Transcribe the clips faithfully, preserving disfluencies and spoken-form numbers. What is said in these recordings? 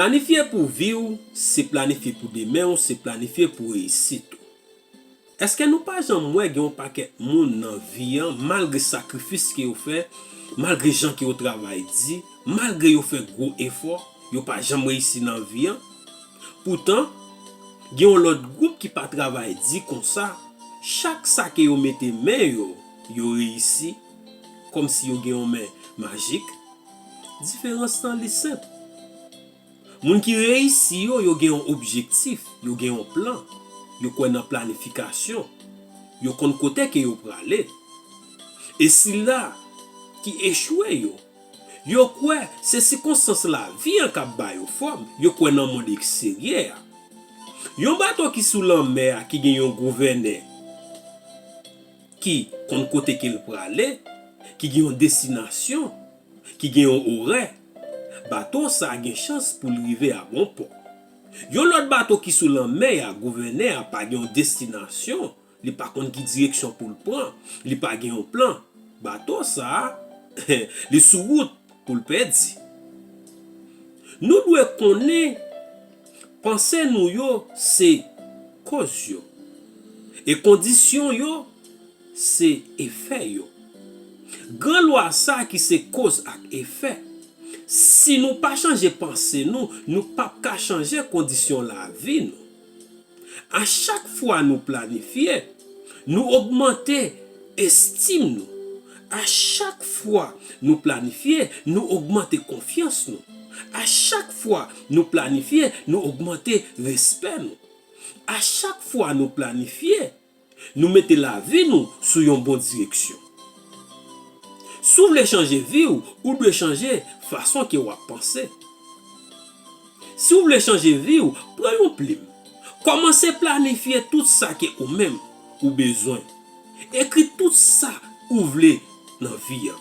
Planifye pou vi w, se planifye pou demen w, se planifye pou reyisit ou. Èske nou pa janm wè gen yon pakèt moun nan vi an, malgre sakrifis ke yo fè, malgre jan ke yo travay di, malgre yo fè gwo efò, yo pa janm reyisi nan vi an? Poutan, gen yon lòt gwoup ki pa travay di konsa, chak sa ke yo mete men yo, yo reyisi, kòmsi yo gen yon men majik. Diferans lan li senp. Moun ki reyisi yo, yo gen yon objektif, yo gen yon plan, yo kwè nan planifikasyon, yo konn kote ke yo prale. E sila ki echwe yo, yo kwè se sikonstans lavi an k ap ba yo fòm, yo kwè nan mond eksteryè a. Yon bato ki sou lanmè a ki gen yon gouvènè ki konn kote ke l prale, ki gen yon destinasyon, ki gen yon orè, bato sa a gen chans pou l rive a bon pò. Yon lòt bato ki sou lanmè a, gouvènè a pa gen yon destinasyon, li pa konn ki direksyon pou l pran, li pa gen yon plan. Bato sa a, li sou wout pou l pèdi. Nou dwe konnen panse nou yo se koz yo, e kondisyon yo se efè yo. Gran lwa sa ki se koz ak efè, si nou pa chanje panse nou, nou p ap ka chanje kondisyon lavi nou. A chak fwa nou planifye, nou ogmante estim nou. A chak fwa nou planifye, nou ogmante konfyans nou. A chak fwa nou planifye, nou ogmante respè nou. A chak fwa nou planifye, nou mete lavi nou sou yon bon direksyon. Si w vle chanje vi w, ou dwe chanje fason ke w ap panse. Si w vle chanje vi w, pran yon plim. Kòmanse planifye tout sa ke ou menm ou bezwen. Ekri tout sa ou vle nan vi an.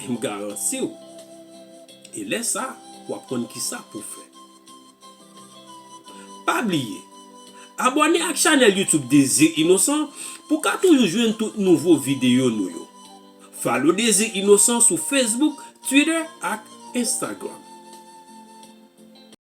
E m garanti w, e lè sa, w ap konn kisa pou fè. Pa bliye, abòne ak chanèl YouTube Dezi Inosan pou w ka toujou jwenn tout nouvo videyo nou yo. Follow Dezi Inosan sou Facebook, Twitter ak Instagram.